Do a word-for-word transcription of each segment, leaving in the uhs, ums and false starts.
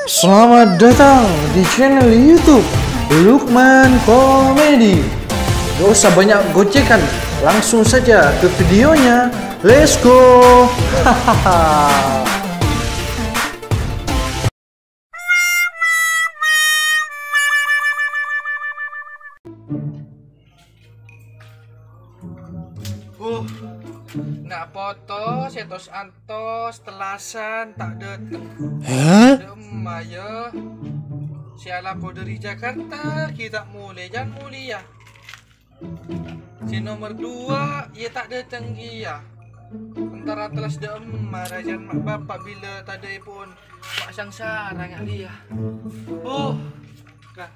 Selamat datang di channel YouTube Lukman Comedy. Gak usah banyak gocekan, langsung saja ke videonya. Let's go. Hahaha. Uh, na' poto, sètos antos, tellasan, ta' dâteng. Hah? Dâ' emma, yâ. Sè alako dâri Jakarta, ghi' ta' molè, jhân molèya. Sè nomer duwâ', iyâ ta' dâteng kèya. Entara tellas dâ' emma, rajâna ma' bapa' bilâ tadâ'èpon ma' sangsara nga' kèya. Uh, ka-,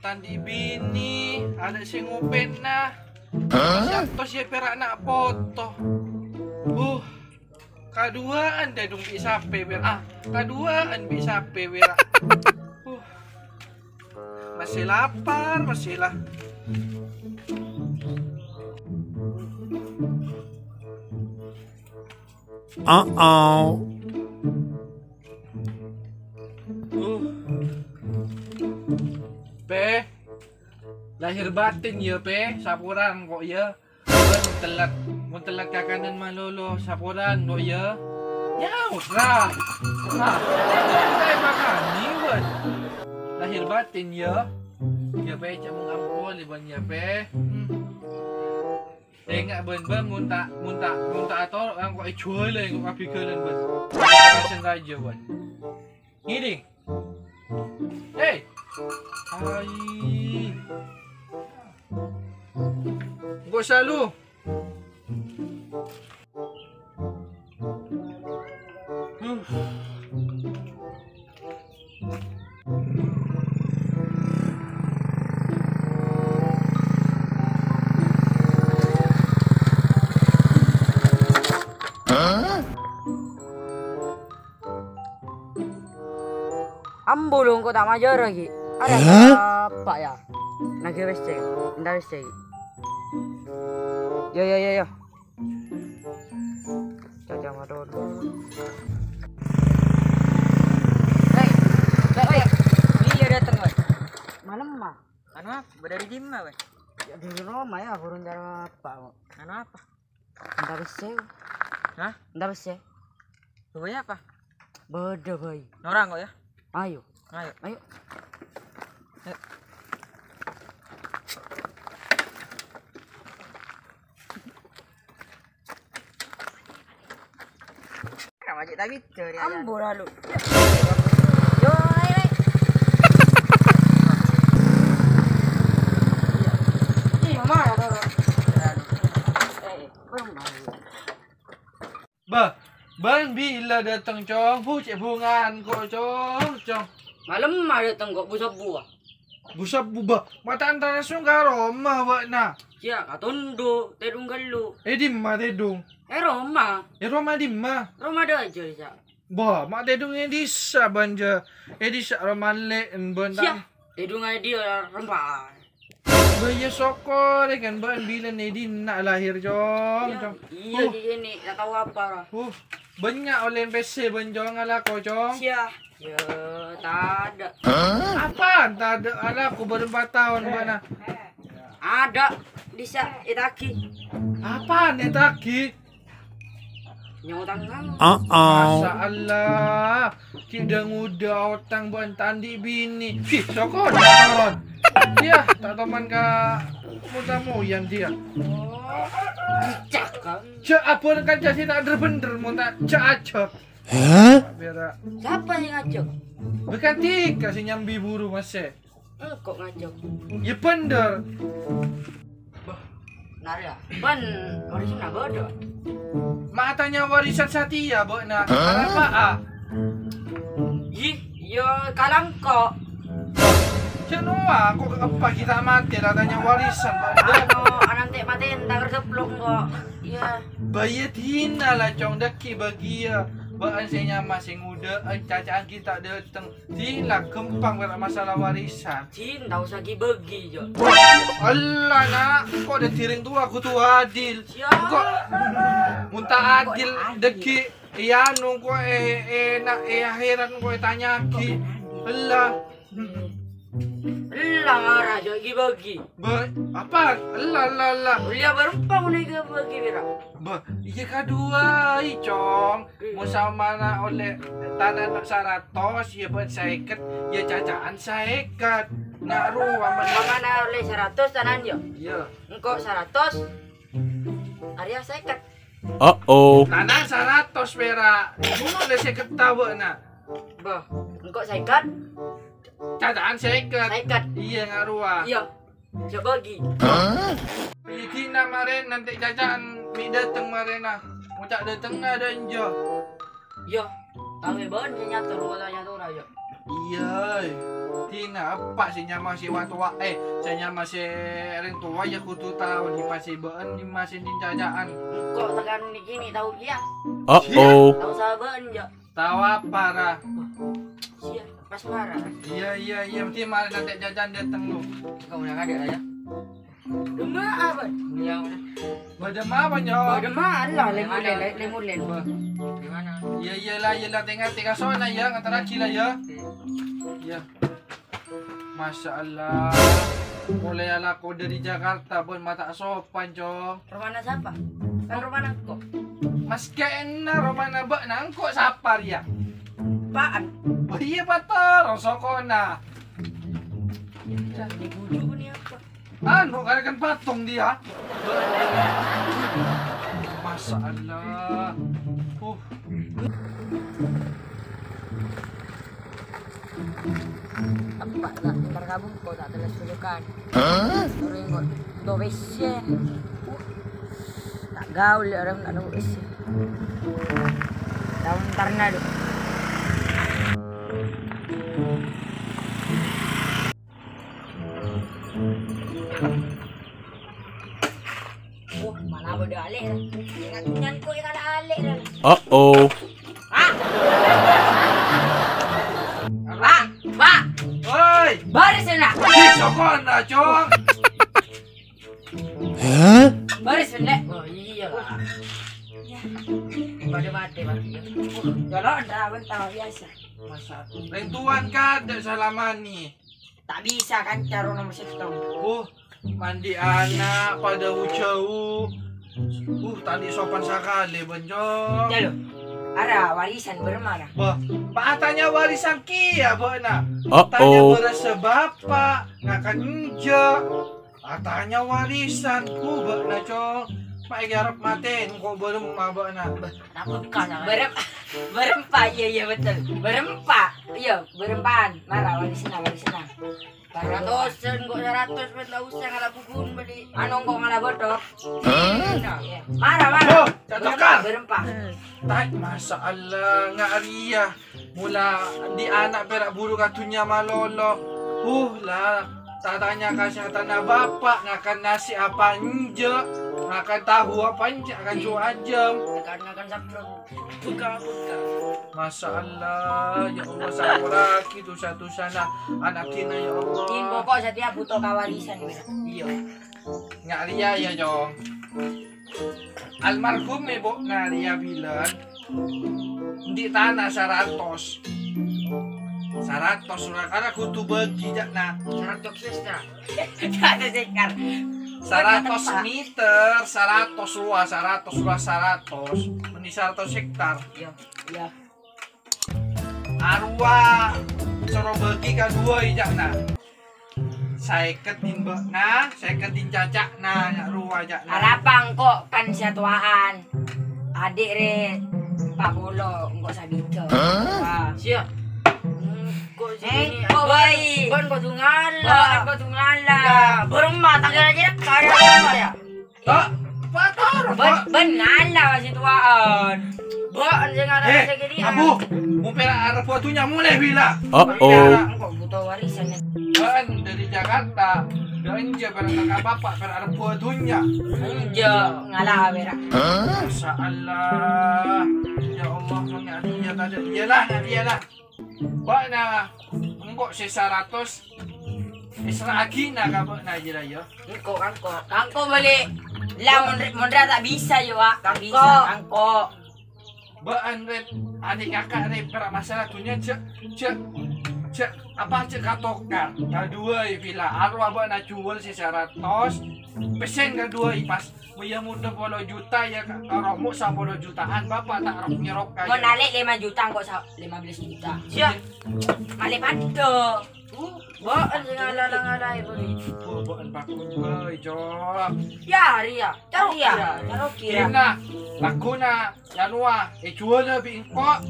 Tadâ' binè, adâ' sè ngopèna. Hah? Sètos yâ pèra' na' poto. Uh, kaduwâ'ân tèdung bi' sapè pèra'. Ah, kaduwâ'ân bi' sapè pèra'. Uh, masih lapar, masih la-, Uh-oh. Uh. Pè. Lahir batin, yâ, Pè. Saporana, kok, yâ. Bân tellat, mon tellat kakanan malolo, saporana, kok, yâ. Nyaot, ra. Ra. Kaè makanè, bân. Lahir batin, yâ. Yâ, Pè, ca'èpon ampon, bân, yâ, Pè. Hmm. Enga' bân, bân, mon ta', mon ta', mon ta' atoro' engko' èjhuwâlâ engko' ka bhighâlân, bân. Sèn rajâ, bân. Ngèdhing. Hei. Ai. Engko' salu. Huh. Ambu lu engko' ta' majârâ, ghi. Arèya apa, yâ? Naghi wes, Ceng. Entar wes, Ceng. Yo, yo, yo, yo. Caca madon. Hei, hei, hei. Iyâ, dâteng, weh. Malem, Ma. Anu apa? Bâdâ dâri dimma, weh? Yâ, dâri roma, yâ, burung cara apa, kok. Anu apa? Entar wes, Ceng. Hah? Entar wes, Ceng. Bhâi apa? Bâdâ bhâi. Norang kok ya? Ayo. Ayo. Ayo. Ayo. Kenapa cek tak bicara ya? Ambo lalu. Yo, ayo, ayo. Ih, mana tuh? Eh, belum. Bâ, bân bilâ dâteng, Cong? Bu, cè' bhungaan ko', Cong, Cong. Malem ma' dâteng ko', bu-sebbu, ah. Bu-sebbu, bâ. Ma' ta' entara song ka roma bâ'na. Iyâ, ka tondo', tèdung ghâllu. È dimma tèdung? È roma. È roma dimma? Roma dâjâ, Sa'. Bâ, ma' tèdung è dissa' bân jâ. È dissa' roma lè'en bân ta'. Iyâ, tèdung è diyâ rempa. Bâ, iyâ, sokor, kan, bân bilân è dinna' lahir, Cong, Cong. Iyâ, uh. Di sini, tak tahu apa, lah. Uh, bânnya' ollèna pèssè bân, Cong, alako, Cong. Sia. Ya, tadâ'. Apaan tadâ'? Alako bârâmpa taon, bâ'na? Ada, bisa ètagi. Apaan ètagi? Nyawa tangan. Uh-oh. Masya Allah, ghi' dâ-ngodâ otang bân ta' andi' binè. Ghi, sokon, sokon. Iyâ, ta' toman ka moto-moyan dia. Oh, cak, kan? Jâ' abâ' kanca sè ta' bhender-bhender, mon ta' jâ'-ajâ'. Hah? Bhârâ. Sapa sè ngajâk? Bhâkal dhika sè nyambi buru, Mas, è. Engko' ngajâk. Iyâ bhender. Bâh, narèya. Bân warisanna bâdâ. Ma' tanya warisan satèya bâ'na. Hah? Arapa, ah? Yih, ya kalangko. Jâ' nowa, engko' ka eppa ghi' ta' matè la tanya warisan, bâ'na. Anu, anante' matè entar geblok, kok. Iyâ. Bâ iyâ dina la, Cong, dâgghi' bâgiyâ. Bâ'ân sè nyama sè ngodâ'ân, caca'an ghi' ta' dâteng. Dina ghâmpang pèra' masalah warisan. Dina ta' osa ghi-bâghi, Jo. Ella, Na', engko' dhâddhi rèng towa kodhu adil. Siap. Engko' mon ta' adil, engko' adil. Dhâggi' è anu, engko' è, è, na-, è akhèrat engko' ètanya'aghi. Ella. Ella mara, Jo, ghi-bâghi. Bâ, apa? Ella, ella, ella. Ella bârâmpa mon ghi-bâghi pèra'? Bâ, iyâ kaduwâi, Cong. Mon sampèyan ollè tana saratos, iyâ bâ'ân sèket, iyâ caca'an sèket. Nga' rowa men. Sampèyan ollè saratos tanana, yâ? Iyâ. Engko' saratos, arèya sèket. Uh-oh. Tana saratos pèra'. Mon ollè sèket tawa, Na'. Bâ, engko' sèket. Caca'an sèket. Sèket. Iyâ, nga' rowa. Iyâ. Jhâ' bâghi. Hah? Iyâ, dina marèna ta' caca'an mè' dâteng marèna. Mon ta' dâtengnga dâ' enjâ'. Iyâ, tao bâ'ân sè nyator, mon ta' nyatora, yâ. Iyâ, dina eppa' sè nyama sè wa-, towa, eh, sè nyama sè rèng towa, yâ, kodhu tao dimma sè bâ'ân, dimma sè caca'an. Engko' tekan nèkè nè tao kèya. Uh-oh. Tao sabâ'ân, yâ. Tao apa, Ra? Iyâ, pas mara. Iyâ, iyâ, iyâ, mesti marèna ta' caca'an dâteng, lu. Engko' mara kadhi, yâ. Demma apa? Iyâ, mara. Bâdâ ma apa, Nyok? Bâdâ ma, Allah, lèmulèn, lè-, lèmulèn. Wah. Gimana? Iyâ, iyâ, la, iyâ, la, tènga, tènga sona, yâ, ngaterraghi, la, yâ. Iyâ. Masya Allah. Molaè alako dâri Jakarta, bâ'ân ma' ta' sopan, Cong. Romana sapa? Kan romana engko'. Maskèna romana bâ'na, engko' sapa rèya? Pa'an? Oh, iyâ, Pator, sokona. Jadi bujuk ni apa? Anu, kan patung dia. Masya Allah. Uh. Tepa' ta' entar kabung ko' ta' teles sulukan. Hah? Terus engko' do W C. Ta' gaul ya orang nak do W C. Tahu entar nado. Oh, mana bâdâ alè, ra. Ingat nyan ko' ya kala alè, ra. Uh-oh. Ah! Pak, Pak. Woi. Baris, enak. Ih, sokona, Cong. Hah? Baris, enak. Oh, iya, Pak. Ya. Pada mati, mati, ya. Kalau ada, abang tahu biasa. Masa, rèng towan kadâ' salamani. Ta' bisa kanca rowa nomor sèttong. Oh, mandi ana' padâ jhâu. Uh, tadâ' sopan sakalè, Bân, Cong. Jâ' lo. Ara warisan bârâmma, na? Bâh, pa' atanya warisan kèya, bâ'na. Uh-oh. Tanya bârâssa bapa', ngakan enjâ'. Atanya warisan, ku bâ'na, Cong. Ma' èkè arep matè, engko' bârâmma bâ'na. Bâh, takut ka, na? Bârâmpa, bârâmpa, iya, iya, betul. Bârâmpa, iya, bârâmpaan. Mara, warisanna, warisanna. Saratosan, kok saratos, bân ta' osa ngala' bubun, bâli. Anu, kok ngala' botok? Hah? Iya. Mara, mara. Oh, cocok, Kak. Bârâmpa. Ta', masya Allah, nga' arèya. Mula andi' ana' pèra' buru ka dhunnya malolo. Uh, la, ta' tanya kasehatanna bapa', ngakan nasi apa enjâ', ngakan tahu apa enjâ', ngakan su ajâm. Ngakan, ngakan sabrang. Buka, buka. Masya Allah, ya Allah, saporaghi dosa-dosana ana'na, ya Allah. In pokok setiap butuh kawarisan, Mir. Iya. Nga' rèya, ya, Cong. Almarhum èbhu'na rèya bilân, andi' tana saratos. Saratos, ora kala kodhu bâgi, ca'na. Saratos hektar. Saratos hektar. Saratos meter, saratos luas, saratos luas, saratos. Meni saratos hektar. Iya, iya. Arowa soro bâgi ka duwâ', ca'na. Saèket dhin bâ'na, saèket dhin caca'na, nya' rowa, ca'na. Arapa engko' kan sè atowa'an? Adi' rè pa' polo, engko' sabidhâk. Hah? Wah. Siya. Engko' sè... Eh, engko' bâi. Bân kodhu ngala'. Bân kodhu ngala'. Ya, bârâmma ta' kèra-kèra kaya apa ya? Pak, Pak, Pak. Bân, bân ngala' sè towa'an. Bân sè ngala' sè kèdhi'ân. Abu, mon pèra' arep dhunnya molè bilâ. Uh-oh. Engko' butuh warisan. Bân dâri Jakarta. Dâ' enjâ' pèra' ka bapa' pèra' rebbhu dhunnya. Enjâ' ngala' pèra'. Masya Allah. Ya Allah, mangkana iyâ tadâ' iyâlah, na' iyâlah. Bâ'na engko' sè saratos èsra'aghina ka bâ'na jârèya. Engko', engko'. Engko' bâli'. Lah, mon, mon ra ta' bisa, yâ, Wa'. Ta' bisa, engko'. Bâ'ân, Red, adi' kaka', Red, pèra' masalah dhunnya, jâ', jâ', jâ', apa, jâ' katokar. Kaduwâi pila, arowa bâ'na jhuwâl sè saratos, pèssèna kaduwâi pas. Mèyâ mudhâ polo juta, yâ, ka-, karomo sapolo jutaan, bapa' ta' rok-nyerok ka, mon yâ. Alè' lèma juta, engko' sa-, lèma bellâs juta. Jâ'. Malè padâ. Uh, bâ'ân sè ngala'-ngala' è bâli. Oh, bâ'ân paghun bhâi, Cong. Yâ, rèya. Caro kira, caro kira. Dinna, lagghuna, yâ nowa, èjhuwâlâ bi' engko',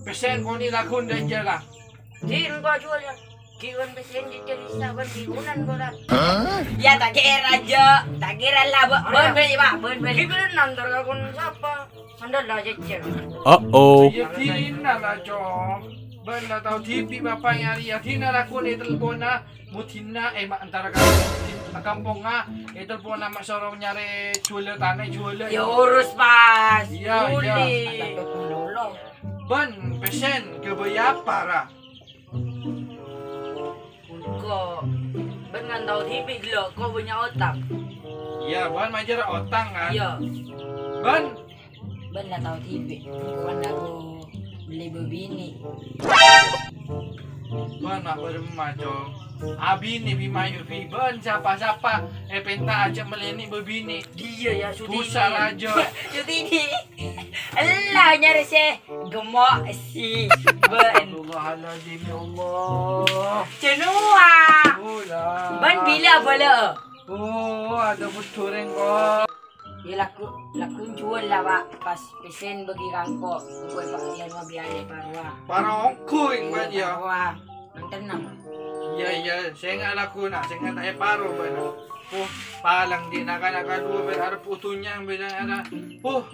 pèssèna koni lagghun dâ' iyâ la. Di' engko' jhuwâl, yâ. Ghi' bân pèssèna jhâjhâ' bisa bân ghi' bhunan bola. Yâ, ta' kèra, jâ'. Ta' kèra la, bâ-, bân bâli, Pak, bân bâli. Ghi' bân nandhâr ka kon sapa? Mandhâr la jhâjhâ'. Uh-oh. Iyâ, dinna la, Cong. Bân la tao dhibi' bapa' nyarè, yâ, dinna lagghun ètelponna. Mudina, eh, ma' entara ka, ka kampongnga, eh, telponna ma' soro nyarè jhuwâlâ tana, jhuwâlâ. Ya urus, Pas. Iya, iya. Uli. Bân, pèssèna, ghâbây apa, ra? Engko', bân kan tao dhibi' lo, engko' bânnya' otang. Iya, bân majâr otang, kan? Iya. Bân, Bân la tao dhibi', engko' bân aku bellè bâbinè'. Bân ma' bârâmma, Cong. Abinè bi' mayu bi' bân sapa-sapa èpènta ajâ' mellènè bâbinè'. Iyâ, yâ, Sutini. Dusa rajâ. Sutini. Ella nyarè sè gemmo' sè bân. Astagfirullahaladzim, ya Allah. Jenowa. Ola. Bân bilâ abâlâ. Oh, ada bus goreng, kok. Yâ, lagghu', lagghu' jhuwâl la, Pak. Pas pèssèna bâgi ka engko'. Engko' è pa-, yâ, rowa biaya parowa. Para ongghu, Pak, yâ. Parowa. Manten, Pak. Iyâ, iyâ. Sènga' lagghu', na'. Sènga' ta' èparo, Pak, na'. Oh, palang di' na'-kana' kaduwâ, Pak, arep utunyang, Pak, na'. Oh.